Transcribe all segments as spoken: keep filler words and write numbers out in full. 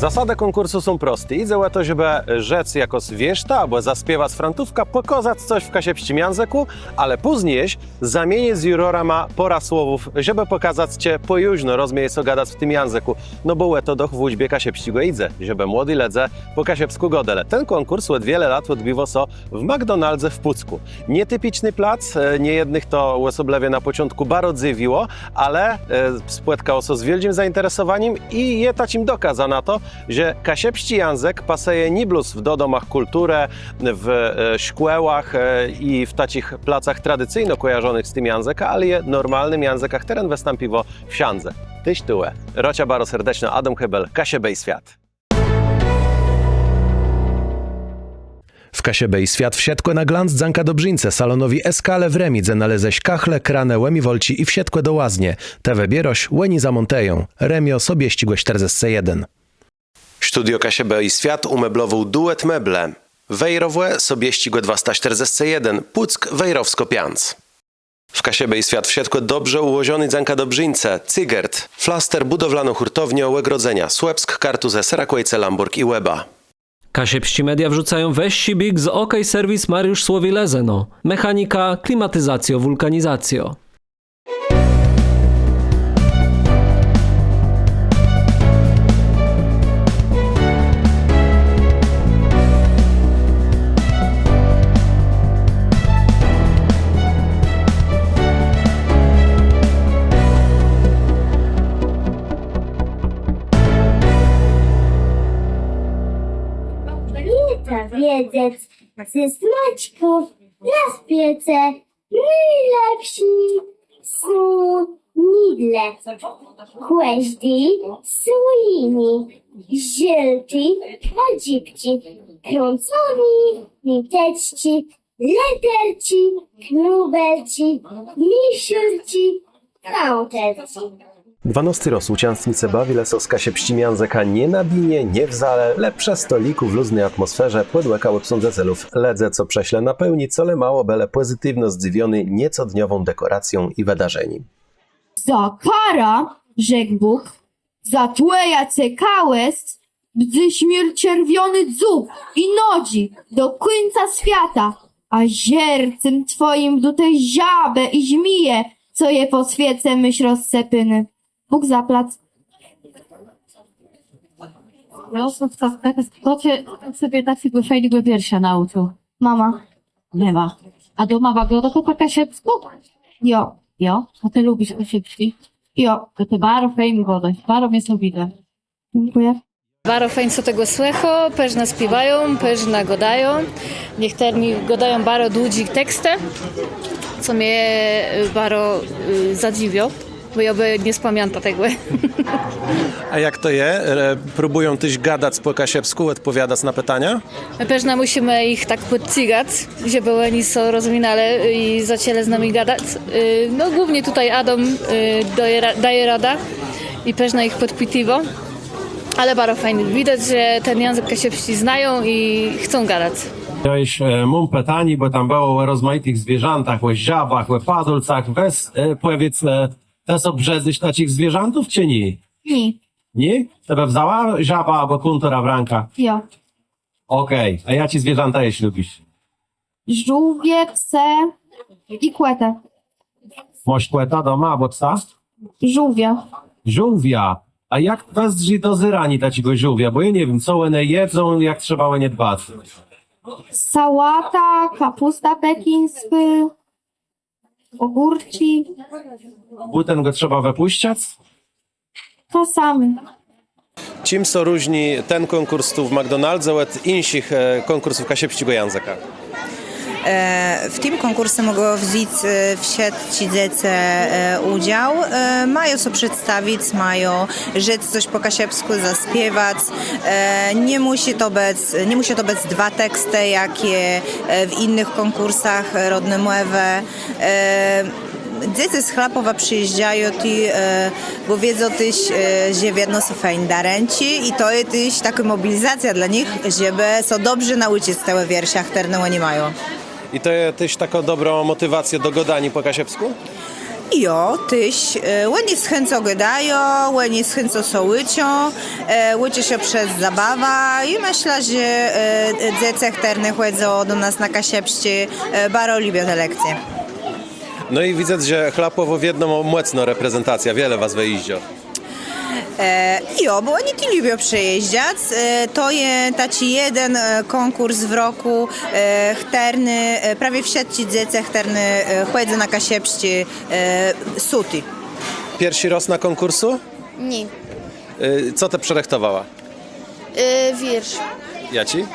Zasadë kònkùrsu są prosté. Jidze ò to, żebë rzec jakąs wiérztã abò zaspiewac frantówkã, pòkazac cos w kaszëbsczim jãzëkù, ale pózni jesz zamienic z jurorama pôrã słowów, żebë pòkazac, czë pòjôżno rozmieje sã gadac w tim jãzëkù. No bò ò to doch w ùczbie kaszëbsczégò jidze, żebë młodi lëdze pò kaszëbskù gôdelë. Ten kònkùrs òd wiele lat òdbiwô sã w McDonaldze w Pùckù. Nietipiczny plac, e, niejednëch to òsoblëwie na pòczątkù baro dzëwiło, ale, e, spòtkało sã z wiôldżim zainteresowanim i je taczim dokazã na to, że kaszëbsczi jãzëk pasëje nié blós w dodomach kùlturë, w, e, szkòłach, e, i w taczich placach tradicyjno kòjarzonëch z tim jãzëkã, ale je normalnym jãzëkã, chtëren wëstãpiwô wszãdze. Téż tuwò. Rôczã baro serdeczno, Adóm Hébel, Kaszëbë i Swiat. W Kaszëbë i Swiat wszëtkò na glanc dzãka dobrzińcë, salonowi Eskale w Rëmi, dze nalézesz kachle, kranë, ùmiwalczi i wszëtkò do łaznie. Të wëbiérôsz, òni zamòntëją. Rëmiô, Sobiesczégò sztërdzescë jeden. Studio Kaszëbë i Swiat ùmeblowôł Duet Meble. Wejrowò, Sobiesczégò dwasta sztërdzescë jeden, Pùck, Wejrowskô piãc. W Kaszëbë i Swiat wszëtkò dobrze ùłożoné dzãka dobrzińcë: Cygert, flaster, bùdowlanô hùrtowniô, ògrodzenia, Słëpsk, Kartuzë, Serakòjce, Lãbòrg i Łeba. Kaszëbsczé media wrzucają wëższi biég z OK Serwis Mariusz Słowi, Lëzëno. Mechanika, klimatizacjô, wùlkanizacjô. Wiedzec ze smaczków na swiece najlepszi są nidle. Kòżdi słoni, żôłti, kwadrzipczi, krąconi, niteczczi, lëterczi, knubelczi, miszurczi, kałterczi. Dwanôsti rôz ùczãstnicë bawilë sã z kaszëbsczim jãzëkã nié na binie, nié w zalë, le przë stolëkù w luzny atmòsferze pòd òkã òbsądzëcelów. Lëdze, co przëszlë na pôłnié, colemało bëlë pòzytiwno zdzëwiony niecodniową dekòracją i wëdarzenim. Za karã, rzekł Bóg, za twòjã cekawòsc bdzesz miôł czerwòny dzób i nodżi do kùńca swiata, a żercym twòjim bãdą te żabë i zmije, co je pò swiece mësz rozsëpóny. Bóg zapłac. Proszę, kto, kto cię, kto ciebie takiego fajnego wiersza nauczył? Mama. Nie ma. A doma gadają po kaszubsku? Jo. Jo? A ty lubisz kaszubski? Jo. To ty bardzo fajnie gadasz, bardzo mnie to widzę. Dziękuję. Baro fejn sã tegò słëchô, përznã spiéwają, përznã gôdają. Niechtërny gôdają baro dłudżé tekstë, co mie, e, baro, e, zadziwiło, bò jô bë nie spamiãta tegò. A jak to je? E, próbùją téż gadac pò kaszëbskù, òdpòwiadac na pitania? Më përznã mùszimë jich tak pòdcygac, żebë òni sã rozwinãlë i zaczãlë z nami gadac. E, no, głównie tutaj Adam, e, daje ra-, daje radã i përznã jich pòdpitiwô. Ale baro fejn. Widac, że ten jãzëk kaszëbsczi znają i chcą gadac. Jô jesz, e, móm pitanié, bò tam bëło ò rozmajitëch zwierzãtach, ò żabach, ò padôlcach. Wez, e, pòwiédz, e, të sã brzëdzysz taczich zwierzãtów, czë nié? Nié. Nié? Të bë wzãła żabã abò kùńtora w rãkã? Jo. Òkej. A jaczé zwierzãta jesz lubisz? Żółwie, psë i kòtë. Môsz kòta doma abò psa? Żółwia. Żółwia. A jak wëzdrzi dozéranié taczégò żółwia? Bò jô nie wiém, co òne jedzą, jak trzeba ò nie dbac. Sałata, kapusta pekińskô, ògórczi. Bùten gò trzeba wëpùszczac? To samé. Czim sã różni ten kònkùrs tu w McDonaldze òd jinszich, e, kònkùrsów kaszëbsczégò jãzëka? E, w tim kònkùrsu mògą wzyc, e, wszëtczé dzecë, e, ùdzôł. E, mają sã przedstawic, mają rzec cos pò kaszëbskù, zaspiewac. E, nie mùszi to bëc, nie mùszą to bëc dwa tekstë, jak je, e, w jinszich kònkùrsach Rodny Mòwë. E, Dzecë z Chlapòwa przëjéżdżają tu, e, bò wiedzą téż, e, że wiedno są fejn darënczi i to je téż takô mòbilizacjô dlô nich, żebë sã dobrze naùczëc tegò wiersza, chtërny òni mają. I to je téż takô dobrô mòtiwacjô do gôdaniô pò kaszëbskù? Jo, téż. E, òni z chãcą gôdają, òni z chãcą sã ùczą, e, ùczą sã przez zabawã i mëszlã, że, e, dzecë, chtërne chòdzą do nas na kaszëbsczi, e, baro lubią te lekcje. No i widzã, że Chlapòwò wiedno mô mòcną reprezentacjã, wiele was wëjéżdżô. E, jo, bò òni tu lubią przëjéżdżac. E, to je taczi jeden, e, kònkùrs w rokù, e, chtërny, e, prawie wszëtczé dzecë, chtërne, e, chòdzą na kaszëbsczi, e, są tu. Pierszi rôz na kònkùrsu? Nié. E, co të przërëchtowała? E, wiersz. Jaczi?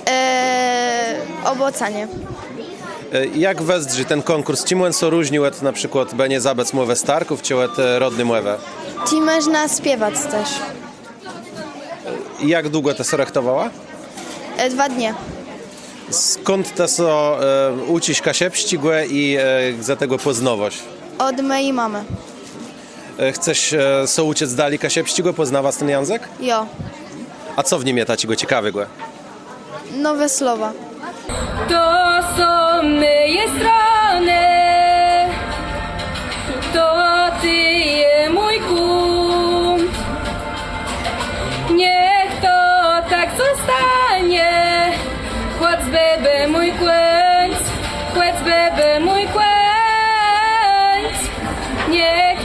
E, ò bòcanie. E, jak wëzdrzi ten kònkùrs? Czim òn sã różni òd na przikłôd „Bë nie zabëc mòwë starków” czë òd, e, „Rodny mòwë”? Czë mòżna spiewac téż. I jak długò të sã rëchtowała? E, dwa dnie. Skąd të sã, e, ùczisz kaszëbsczégò i, e, gdze të gò pòznôwôsz? Òd mòji mamë. E, chcesz, e, sã ùczëc dali kaszëbsczégò, pòznawac ten jãzëk? Jo. A co w nim je taczégò cekawégò? Nowé słowa. To są mòje stronë, to tu je mój kąt. Niech to tak zostanie, chòcbë béł mój kùńc, chòcbë béł mój kùńc. Niech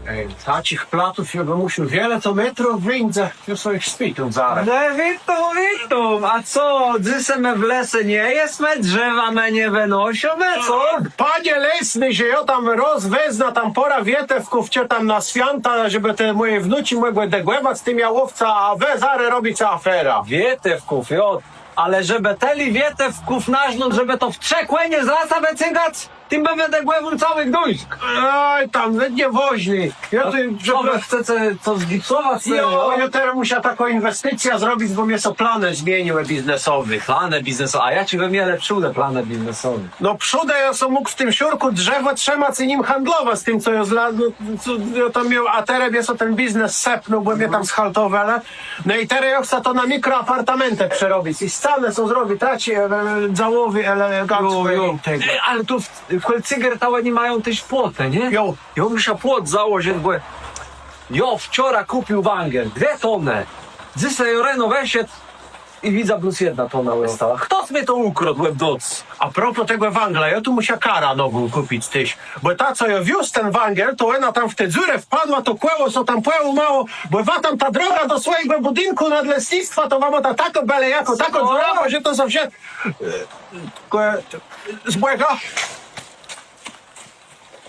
Ej, taczich platów jô bë mùszôł, wiele to métrów wińdze, jô sã jich spitóm zarô. No, witóm, witóm. A co, dzysô më w lese nie jesmë, drzewa më nie wënôszómë, co? Panie lesny, że jô tam rôz wezmã tam pôrã wietewków, czë tam na swiãta, żebë te mòje wnuczi mògłë dëgòwac z tim jałówcã, a wë zarô robice aferã. Wietewków, jo. Ale żebë tëli wietewków nażnąc, żebë to w trzë kònie z lasa wëcygac? Tim bë wëdëgòwôł całi Gduńsk. Oj, tam, nieważné. Jô tu, a co, przepraszam, wy chcece to zgipsowac? Jo, jô terô mùszã taką inwesticjã zrobic, bò mie sã planë zmieniłë biznesowé. Planë biznesowé? A jaczé wë mielë przódë planë biznesowé? No przódë jô so mógł w tim szurkù drzewò trzëmac i nim handlowac, z tim, co jô zla-, co jô tam miôł, a terô mie sã ten biznes sëpnął, bò mie tam schaltowelë. No i terô jô chcã to na mikroapartamentë przerobic. I scanë so zrobic, taczé, e, e, dzałowé, elegancko. Jo, jo. I tegò. Ej, ale tu w, kòl Cygerta òni mają téż płotë, nié? Jo. Jô mùszã płot założëc, bò jô wczora kùpił wãdżel. Dwie tonë. Dzysô jô reno wëszedł i widzã, blós jedna tona òstała. Chtos mie to ùkrôdł òb noc. A propos tegò wãgla, jô tu mùszã karã nową kùpic téż. Bò ta, co jô wiózł ten wãdżel, to òna tam w tã dzurã wpadła, to kòło sã tam pòłómało, bò wa tam ta droga do swòjégò bùdinkù nadlesnictwa, to wa môta takô bële jakô, takô dzurawô, że to zawsze, e, kò-, zbòga.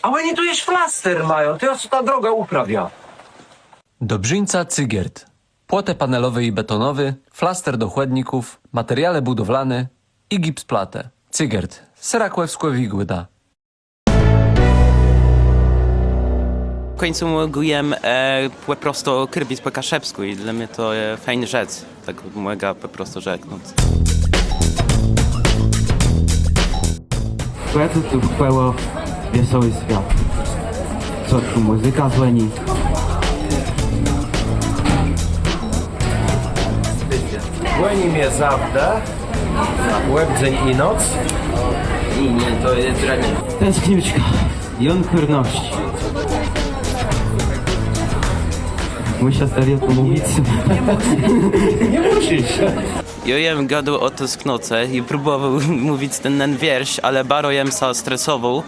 A òni tu jesz flaster mają, to jô so tã drogã ùprawiã. Dobrzińca Cygert. Płotë panelowé i betonowé, flaster do chòdników, materiałë bùdowlané i gipsplatë. Cygert. Serakòwskô Wigòda. W kùńcu mógł jem, e, pò prostu kôrbic pò kaszëbskù i dlô mie to, e, fejn rzecz. Tak mògã pò prostu rzeknąc. Chòdzã tu wkòło wiesołi swiat. Co tu mùzyka zwòni? Zwòni mie zawdë òb dzéń i noc. I nié, to je drëdżi. Teskniuszka. Jon Kùrnowsczi. Mùszã serio to mówic? Nie mùszisz. Jô jem gôdôł ò tesknoce i próbòwôł mówic ten, ten wiérz, ale baro jem sã stresowôł.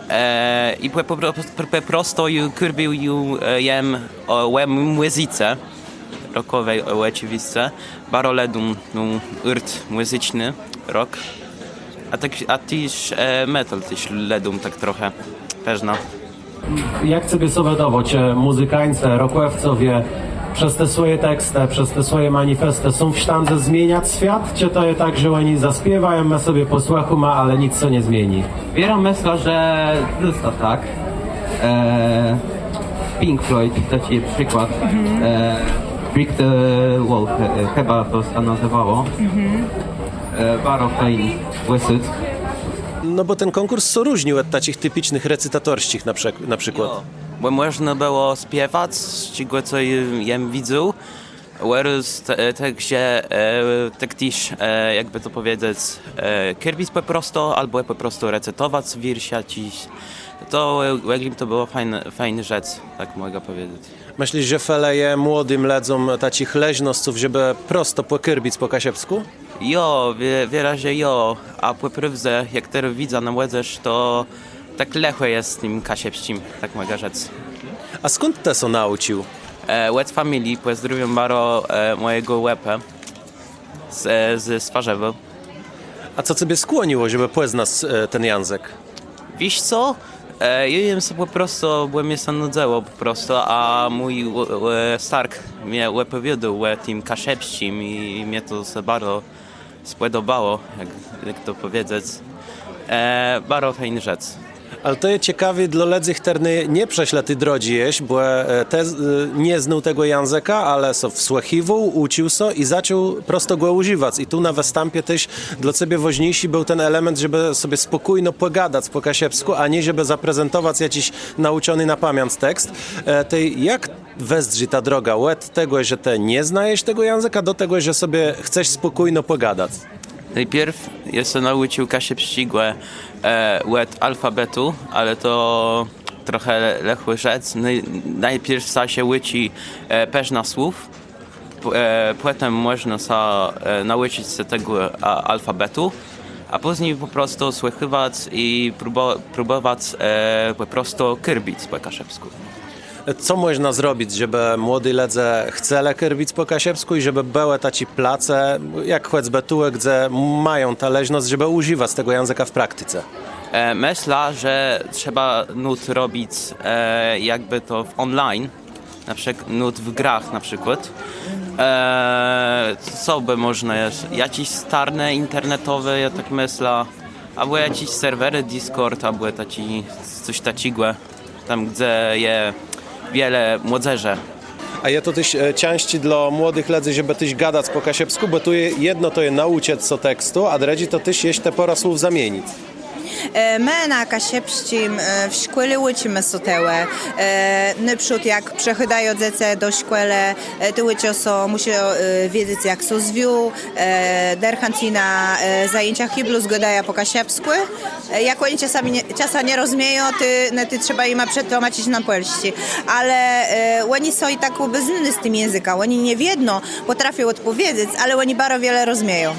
E, i pò, pò, pò, pò prostu jô kôrbił, jô, e, jem ò, ò mùzyce. Rockowi, e, òczëwisce. Baro lëdóm, no, ôrt mùzyczny, rock. A tak, a téż, e, metal téż lëdóm tak trochã, pewno. Jak cebie sã wëdôwô, czë mùzykańce, rockòwcowie przez te swòje tekstë, przez te swòje manifestë są w sztãdze zmieniac swiat, czë to je tak, że òni zaspiéwają, më sobie pòsłëchómë, ale nick sã nie zmieni? Wierã mëszlã, że zôsta tak. E, Pink Floyd, taczi przikłôd. E, Brick the Wall, e, chëba to sã nazéwało. E, baro fejn wësôd. No bò ten kònkùrs sã różni òd taczich tipicznëch recytatorsczich na przëk-, na przëkłôd. Jo, bò mòżna bëło spiewac, z czegò, co jem widzôł. Wërósł t- e, tak że e, tak téż, e, jakbë to pòwiedzec, e, kôrbic pò prostu, abò pò prostu recytowac wiersz jaczis. To e, òglëm to bëło fejn, fejn rzecz, tak mògã pòwiedzec. Mëslisz, że felëje młodim lëdzóm taczich leżnosców, żebë prosto pòkôrbic pò kaszëbskù? Jo, wie- wierã, że jo. A pò prôwdze, jak terô widzã na młodzéż, to tak lëchò je z tim kaszëbsczim, tak mògã rzec. A skąd të sã naùcził? E, òd familie, pòzdrôwióm baro e, mòjégò òpã z, e, ze Swarzëwô. A co cebie skłoniło, żebë pòznac e, ten jãzëk? Wiész co? E, jô jem sã pò prostu, bò mie sã nudzëło pò prostu, a mój e, e, stark mie òpòwiôdôł ò tim kaszëbsczim i mie to sã baro spòdobało, jak, jak to pòwiedzec. E, baro fejn rzecz. Ale to je cekawé dlô lëdzy, chtërny nie przeszlë ti drodżi jesz, bò e, të e, nie znôł tegò jãzëka, ale sã wsłëchiwôł, ùcził sã i zaczął prosto gò ùżiwac. I tu na wëstãpie téż dlô cebie wôżniészi béł ten element, żebë sobie spòkójno pògadac pò kaszëbskù, a nié żebë zaprezentowac jaczis naùczony na pamiãc tekst. E, tej jak wëzdrzi ta droga òd tegò, że të nie znajesz tegò jãzëka, do tegò, że sobie chcesz spòkójno pògadac? Nôpierw jem sã naùcził kaszëbsczégò e, òd alfabetu, ale to trochã le- lëchô rzecz. Nôj- nôpierw sã ùczi e, përznã słów, p- e, pòtemù mòżna sã e, naùczëc sã tegò a, alfabetu, a pózni pò prostu słëchiwac i próbò- próbòwac e, pò prostu kôrbic pò kaszëbskù. Co mòżna zrobic, żebë młodi lëdze chcelë kôrbic pò kaszëbskù i żebë bëłë taczé place, jak chòcbë tu, gdze mają tã leżnosc, żebë ùżiwac tegò jãzëka w praktice? E, mëszlã, że trzeba nót robic e, jakbë to w online, na przëk- nót w grach na przëkłôd. E, co bë mòżna jesz? Jaczés starnë internetowé, jô tak mëszlã, abò jaczés serwerë Discord, abò taczi, cos taczégò. Tam, gdze je wiele młodzëżë. A je to téż e, cãżczé dlô młodëch lëdzy, żebë téż gadac pò kaszëbskù, bò tu je, jedno to je naùczëc sã tekstu, a drëdżé to téż jesz te pôrã słów zamienic. E, më na kaszëbsczim e, w szkòle ùczimë sã tegò. E, nôprzód jak przëchôdają dzecë do szkòłë, e, to ùczą sã, mùszą e, wiedzec, jak sã zwią, e, dërch chãtni na e, zajãcach i blós gôdają pò kaszëbskù. E, jak òni czasama nie, czasã nie rozmieją, tej, no, tej trzeba jima przetłómaczëc na pòlsczi. Ale e, òni są i tak òbeznóny z tim jãzëkã. Òni nie wiedno pòtrafią òdpòwiedzec, ale òni baro wiele rozmieją.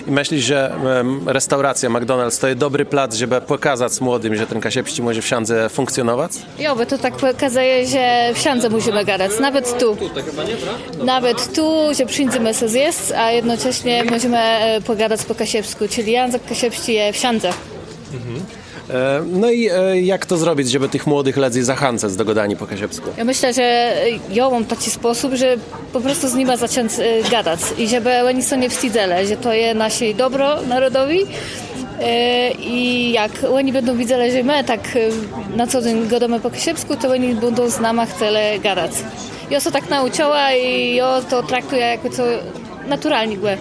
I mëslisz, że em, restauracjô McDonald's to je dobri plac, żebë pòkazac młodim, że ten kaszëbsczi mòże wszãdze fùnkcjonowac? Jo, bò to tak pòkazëje, że wszãdze mòżemë gadac, nawet tu. Nawet tu, że przińdzemë sã zjesc, a jednocześnie mòżemë e, pògadac pò kaszëbskù, czëli jãzëk kaszëbsczi je wszãdze. E, no i e, jak to zrobic, żebë tëch młodëch lëdzy zachãcac do gôdaniô pò kaszëbskù? Jô mëszlã, że e, jô móm taczi spòsób, że pò prostu z nima zacząc e, gadac i żebë òni sã nie wstidzëlë, że to je naszé dobro nôrodowé. E, i jak òni bãdą widzelë, że më tak e, na co dzéń gôdómë pò kaszëbskù, to òni bãdą z nama chcelë gadac. Jô sã tak naùczëła i jô to traktëjã jakò co naturalnégò.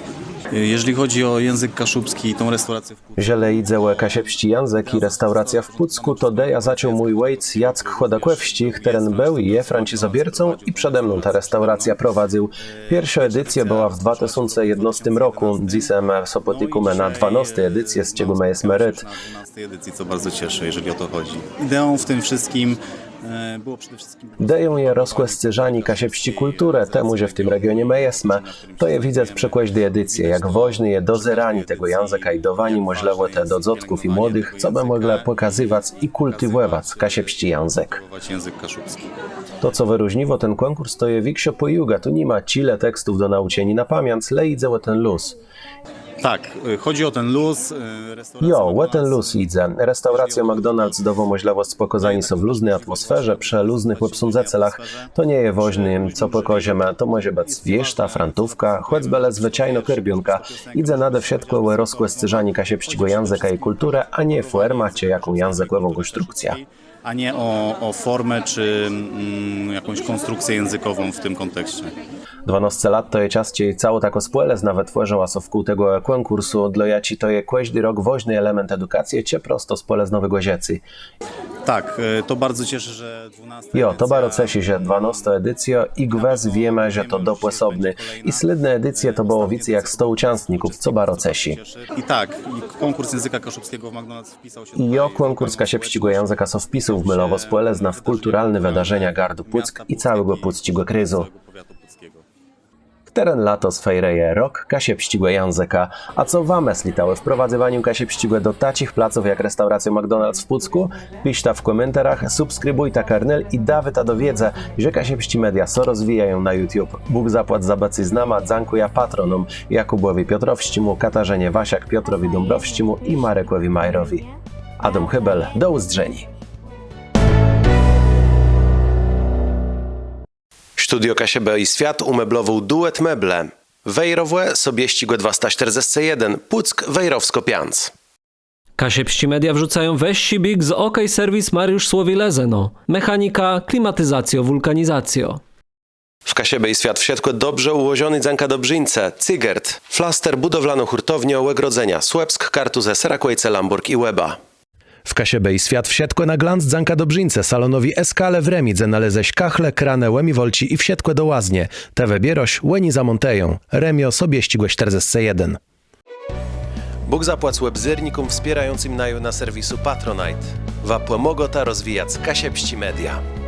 Jeśli chodzi o język kaszubski i tą restaurację w Żelë jidze ò kaszëbsczi jãzëk i restauracjã w Pùckù, to ideã zaczął mój òjc Jack Chòdakòwsczi, chtëren béł i je franczizobiercą i przede mną tã restauracjã prowadzył. Pierszô edicjô bëła w dwa tësące jednôstim rokù. Dzysô më sã pòtikómë na dwanôsti edicje, z czegò më jesmë rôd. Dwanastej edycji, co bardzo cieszy, jeżeli o to chodzi. Ideą w tym wszystkim e, było przede wszystkim Ideą je rozkòscérzanié kaszëbsczi kùlturë, temù, że w tim regionie më jesmë. To je widzec przë kòżdi edicje, jak wôżné je dozéranié tegò jãzëka i dôwanié mòżlëwòtë do dzôtków i młodëch, cobë mòglë pòkazëwac i kùltiwòwac kaszëbsczi jãzëk. Język kaszubski. To, co wëróżniwô ten kònkùrs, to je wikszô pòjuga, tu ni ma czile tekstów do naùczeniô na pamiãc, le jidze ò ten luz. Tak, e, chodzi o ten luz. E, restauracja Jo, ò ten McDonald's. Luz jidze. Restauracjô McDonald's dôwô mòżlëwòsc pòkôzaniô sã w luzny atmòsferze, przë luznëch òbsądzëcelach. To nie je wôżné, co pòkôżemë, to mòże bëc wiérzta, frantówka, chòcbë le zwëczajnô kôrbiónka. Jidze nade wszëtkò ò rozkòscérzanié kaszëbsczégò jãzëka i kùlturë, a nié fòrma czë jaką jãzëkòwą kònstrukcjã. A nie o, o formę czy mm, jakąś konstrukcję językową w tym kontekście. Dwanôsce lat to je czas, czej całô takô spòlëzna wëtwòrzëła sã wkół tegò kònkùrsu, dlô jaczi to je kòżdi rok wôżny element edukacje czë prosto spòlëznowégò żëcô. Tak, e, to bardzo cieszy, że dwunasta Jo, to baro edycja ceszi, że dwanôstô edicjô i gwës wiémë, że to dopòsobné. I slédné edicje to bëło wicy jak sto ùczãstników, co baro ceszi. I tak, i konkurs języka kaszubskiego w McDonald's wpisał się I jo, kònkùrs kaszëbsczégò jãzëka sã wpisôł w môlową spòlëznã, w kùlturalné wëdarzenia gardu Pùck i całégò pùcczégò krézu. Chtëren latos fejrëje Rok Kaszëbsczégò Jãzëka. A co wa mëslita ò wprowadzywanim kaszëbsczégò do taczich placów jak restauracjô McDonald's w Pùckù? Piszta w kòmentarach, subskribùjta kanal i dôwôjta do wiédzë, że Kaszëbsczé Media sã rozwijają na YouTube. Bóg zapłac za bëcé z nama, dzãkùjã patronóm: Jakùbòwi Piotrowsczémù, Katarzënie Wasiak, Piotrowi Dąbrowsczémù i Marekòwi Majrowi. Adóm Hébel, do ùzdrzeniô. Studio Kaszëbë i Swiat ùmeblowôł Duet Meble. Wejrowò, Sobiesczégò dwasta sztërdzescë jeden, Pùck, Wejrowskô piãc. Kaszëbsczé Media wrzucają wëższi biég z OK Serwis Mariusz Słowi, Lëzëno. Mechanika, klimatizacjô, wùlkanizacjô. W Kaszëbë i Swiat wszëtkò dobrze ùłożoné dzãka dobrzińcë Cygert Flaster, bùdowlanô hùrtowniô, ògrodzenia, Słëpsk, Kartuzë, Serakòjce, Lãbòrg i Łeba. W Kaszëbë i Swiat wszëtkò na glanc dzãka dobrzińcë salonowi Eskale w Rëmi, dze nalézesz kachle, kranë, ùmiwalczi i wszëtkò do łaznie. Të wëbiérôsz, òni zamòntëją. Rëmiô, Sobiesczégò sztërdzescë jeden. Bóg zapłac òbzérnikóm wspiérającym naju na serwisu Patronite. Wa pòmôgôta rozwijac Kaszëbsczé Media.